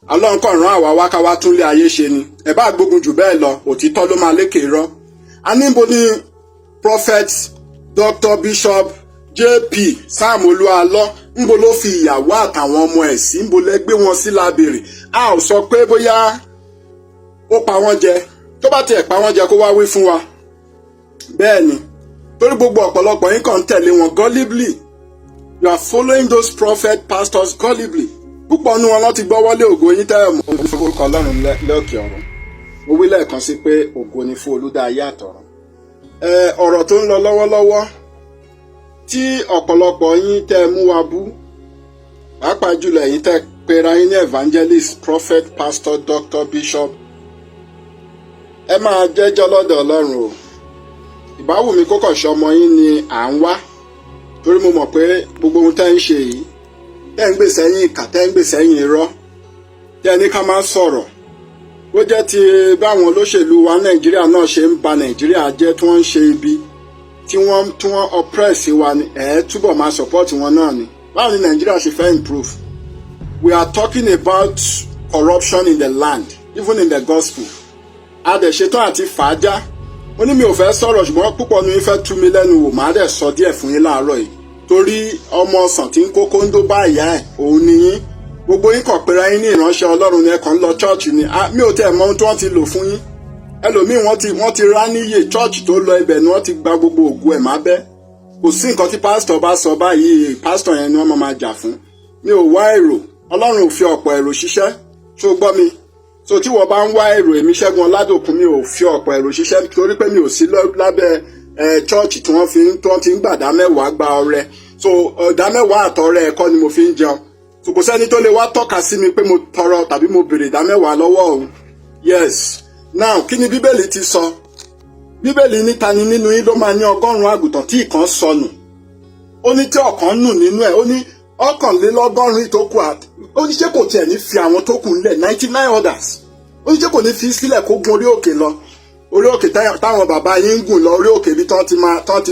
Ọlọ́run kàn rán àwa wá ká wá túnlé ayé ṣe ni. Ẹ bá gbógun jù bẹ́ẹ̀ lọ, òtítọ́ ló máa lékè irọ́. A níbo ni Prophet Dr. Bishop JP Sam Olúalọ́, ńbo ló fi ìyàwó àtàwọn ọmọ ẹ̀ sí? Ńbo lẹ gbé wọn sí lábẹ́rẹ́? A ò sọ pé bóyá ó pa wọ́n jẹ. Tó bá tiẹ̀ pa wọ́n jẹ, kó wá wí fún wa. Bẹ́ẹ̀ ni, torí gbogbo ọ̀pọ̀lọpọ̀ yín kàn ń tẹ̀lé wọn gullibly. You are following those prophet pastors gullibly. Púpọ̀ nínú wọn ló ti gbọ́ wọlé ògo yín tẹ́ ẹ̀ mọ́. Orúkọ Ọlọ́run lókè ọ̀run. Mo wí lẹ́ẹ̀kan sí pé ògo ni fún Olúdá ayé àtọ̀run. Ọ̀rọ̀ tó ń lọ lọ́wọ́lọ́wọ́ tí ọ̀pọ̀lọpọ̀ yín tẹ́ ẹ mú wa bú, pàápàá jùlọ ẹ̀yin tẹ́ pera yín ní evangelist, prophet, pastor, doctor, bishop, ẹ máa jẹ́jọ́ lọ́dọ̀ Ọlọ́run o. Ìbáwù mi kó kàn ṣe ọmọ yín ni à ń wá, torí mo mọ̀ pé gbogbo ohun tẹ́ ń ṣe yìí, tẹ́ ń gbè sẹ́yìn ìkà, tẹ́ ń gbè sẹ́yìn irọ́, tẹ́ ní ká má sọ̀rọ̀, bó jẹ́ ti báwọn olóṣèlú wa Nàìjíríà náà ṣe ń ba Nàìjíríà jẹ́, tí wọ́n ń ṣe ibi, tí wọ́n oppress wa ni, ẹ̀ túbọ̀ máa support wọn náà ni. Báwo ni Nàìjíríà ṣe fẹ́ improve? We are talking about corruption in the land, even in the gospel. A dẹ̀ ṣetán àti fàájà. Mo ní mi ò fẹ́ sọ̀rọ̀, ṣùgbọ́n púpọ̀ ní fẹ́ tú mi lẹ́nu wò. Má dẹ̀ sọ díẹ̀ fún yín láàárọ̀ yìí, torí ọmọ ọsàn tí ń kó kóńdó bá ìyá ẹ̀ òun ni yín. Gbogbo yín kàn pera yín ní ìránṣẹ́ Ọlọ́run ni, ẹ kàn ń lọ church ni. Mi ò tẹ́ mọ ohun tí wọ́n ti lò fún yín. Ẹlòmíì, wọ́n ti rá níyè. Church tó lọ, ibẹ̀ ni wọ́n ti gba gbogbo ògo ẹ̀ má bẹ́. Kò sí nǹkan tí pásítọ̀ bá sọ báyìí, pásítọ̀ yẹn ni wọ́n máa jà fún. Mi ò wá èrò. Ọlọ́run ò fi ọ̀pọ̀ èrò ṣiṣẹ́. Tó gbọ́ mi? So tí wọ́n bá ń wá èrò, èmi Ṣẹ́gun Ọládòkun, mi ò fi ọ̀pọ̀ èrò ṣiṣẹ́, torí pé mi ò sí lábẹ́ church tí wọ́n ti ń gbàdá mẹ́wàá, gba ọrẹ. So ìdá mẹ́wàá àtọrẹ ẹ̀kọ́ ni mo fi ń jẹun. So kò sẹ́ni tó lè wá tọ́ka sí mi pé mo tọrọ tàbí mo béèrè ìdá mẹ́wàá lọ́wọ́ òun. Yes. Now, kí ni Bíbélì ti sọ? Bíbélì ní, ta ni nínú yín ló máa ní 100 àgùntàn tí ìkan sọnù? Ó ní tí ọ̀kan nù nínú ẹ̀, ó ní 99 tó kù, ó ní ṣé kò tiẹ̀ ní fi àwọn tó kù ńlẹ̀, 99 others? Ó ní ṣé kò ní fi sílẹ̀ kó gun orí òkè lọ, orí òkè táwọn bàbá yín ń gùn lọ, orí òkè bí tán ti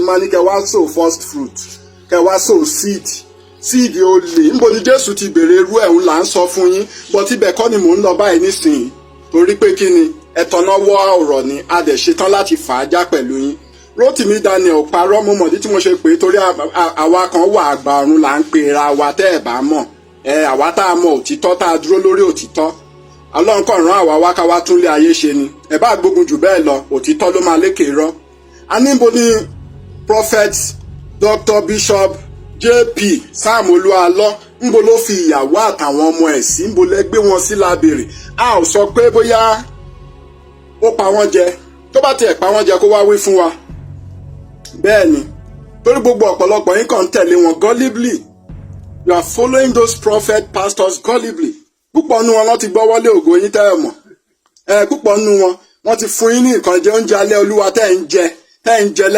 máa ní kẹ́ wá sow first fruit, kẹ́ wá sow seed, seed olè? Níbo ni Jésù ti béèrè irú ẹ̀? Ń là ń sọ fún yín, but ibẹ̀ kọ́ ni mò ń lọ báyìí nísìnyí, torí pé kí ni ẹ̀tọ́nà wọ́ ọ̀rọ̀ ni. A dẹ̀ ṣetán láti fà á já pẹ̀lú yín. Rótìmí Daniel parọ́. Mo mọ̀dí tí mo ṣe pé, torí àwa kan wà, àgbà ọ̀run là ń pera wa. Tẹ́ ẹ̀ bá mọ̀ ẹ, àwa tá a mọ̀ òtítọ́, tá a dúró lórí òtítọ́, Ọlọ́run kàn rán àwa wá ká wá túnlé ayé ṣe ni. Ẹ bá gbógun jù bẹ́ẹ̀ lọ, òtítọ́ ló máa lékè irọ́. A níbo ni Prophet Dr. Bishop JP Sam Olúalọ́, ńbo ló fi ìyàwó àtàwọn ọmọ ẹ̀ sí? Ńbo lẹ gbé wọn sí lábẹ́rẹ́? A ò sọ pé bóyá ó pa wọ́n jẹ. Tó bá tiẹ̀ pa wọ́n jẹ, kó wá wí fún wa. Bẹ́ẹ̀ ni, torí gbogbo ọ̀pọ̀lọpọ̀ yín kàn ń tẹ̀lé wọn gullibly. You are following those prophet pastors gullibly. Púpọ̀ nínú wọn ló ti gbọ́ wọlé ògo yín tẹ́ ẹ mọ̀. Ẹ púpọ̀ nínú wọn, wọ́n ti fún yín ní nǹkan jẹ, oúnjẹ alẹ́ Olúwa tẹ́ ń jẹ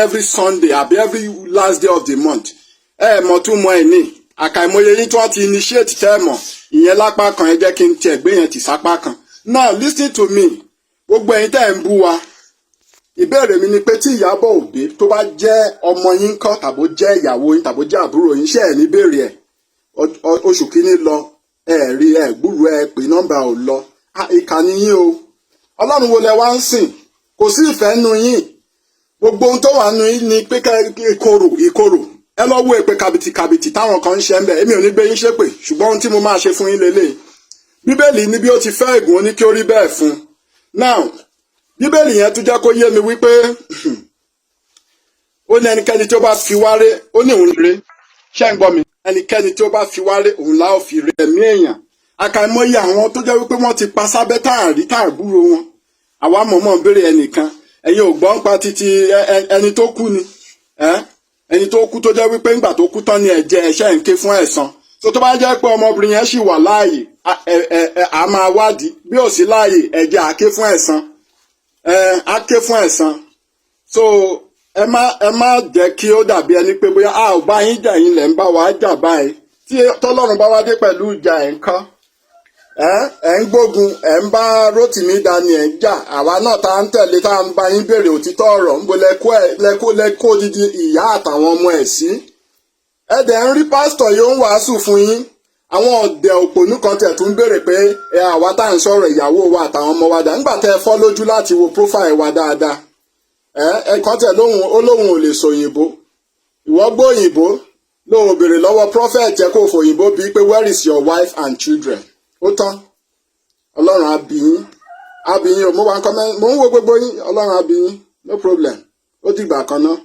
every Sunday àbí every last day of the month. Ẹ mọ̀ tún mọ̀ ẹ̀ ní àkàìmọye yín tí wọ́n ti initiate tẹ́ ẹ mọ̀. Ìyẹn lápá kan. Ẹ jẹ́ kí n tiẹ̀ gbé yẹn tì sápá kan. Now listen to me, gbogbo ẹ̀yin tẹ́ ẹ̀ ń bú wa. Ìbéèrè mi ni pé, tí Ìyábọ̀ Òbí tó bá jẹ́ ọmọ yín ńkọ́, tàbó jẹ́ ìyàwó yín, tàbó jẹ́ àbúrò yín, ṣé ẹ̀ ní béèrè ẹ̀? Oṣù kínní lọ, ẹ rí ẹ gbúrú ẹ pé nọ́mbà ò lọ. Ìkànnì yín o. Ọlọ́run wo lẹ wá ń sìn? Kò sí ìfẹ́ nu yín. Gbogbo ohun tó wà nù yín ni pé ìkorò ìkorò. Ẹ lọ wo èpè kàbìtì kàbìtì táwọn kan ń ṣe ń bẹ. Èmi ò ní gbé yín ṣépè, ṣùgbọ́n ohun tí mo máa ṣe fún yín lélẹ̀. Bíbélì ní bí ó ti fẹ́ ègún, ó ní kí ó rí bẹ́ẹ̀ fún. Now, Bíbélì yẹn tún jẹ́ kó yé mi wípé ó ní ẹnikẹ́ni tí ó bá fi wáré, ó ní òun rè. Ṣé ń gbọ́ mi? Ẹnikẹ́ni tí ó bá fi wáré, òun la ó fi ré. Ẹ̀mí èèyàn, àkàìmọye àwọn tó jẹ́ wípé wọ́n ti pa sábẹ́ táàrí táàgbúrò wọn. Àwa mọ̀mọ́ ń béèrè ẹnìkan. Ẹ̀yin ò gbọ́ ń pa títí ẹni tó kú ni, ẹni tó kú tó jẹ́ wípé ńgbà tó kú tán ni ẹ̀jẹ̀ ẹ̀ṣẹ̀ ń ké fún ẹ̀san. So tó bá jẹ́ pé ọmọbìnrin yẹn ṣì wà láàyè, a máa wádìí. Bí ò sí láàyè, ẹ̀jẹ̀ á ké fún ẹ̀san, á ké fún ẹ̀san. So ẹ má jẹ́ kí ó dàbí ẹni pé bóyá a ò bá yín jà. Yín lẹ̀ ń bá wa jà báyìí. Tí tọ́lọ́run bá wá dé pẹ̀lú ìjà ẹ̀ ń kọ́, ẹ ń gbógun, ẹ ń bá Rótìmí Daniel ń jà. Àwa náà tá ń tẹ̀lé, tá ń bá yín béèrè òtítọ́ ọ̀rọ̀, ń bo lẹ́kó odidi ìyá àtàwọn ọmọ ẹ̀ sí? Ẹ dẹ̀ ń rí pásítọ̀ yóò ń wàásù fún yín. Àwọn ọ̀dẹ̀ òpònú kan tẹ̀ tún béèrè pé ẹ àwa tá à ń sọ̀rọ̀, ìyàwó wa àtàwọn ọmọ wa dà? Nígbà tẹ́ ẹ fọ́ lójú láti wo profile wa dáadáa, ẹ ẹ kan tẹ̀ lóhùn ó lóhùn ò lè sòyìnbó. Ìwọ gbóyìnbó lóhùn béèrè lọ́wọ́ prophet ẹ kó fòyìnbó bíi pé, "Where is your wife and children?" Ó tán. Ọlọ́run á bí yín, á bí yín o. Mo wà ń comment, mo ń wo gbogbo yín. Ọlọ́run á bí yín. No problem. Ó dìgbà kan náà.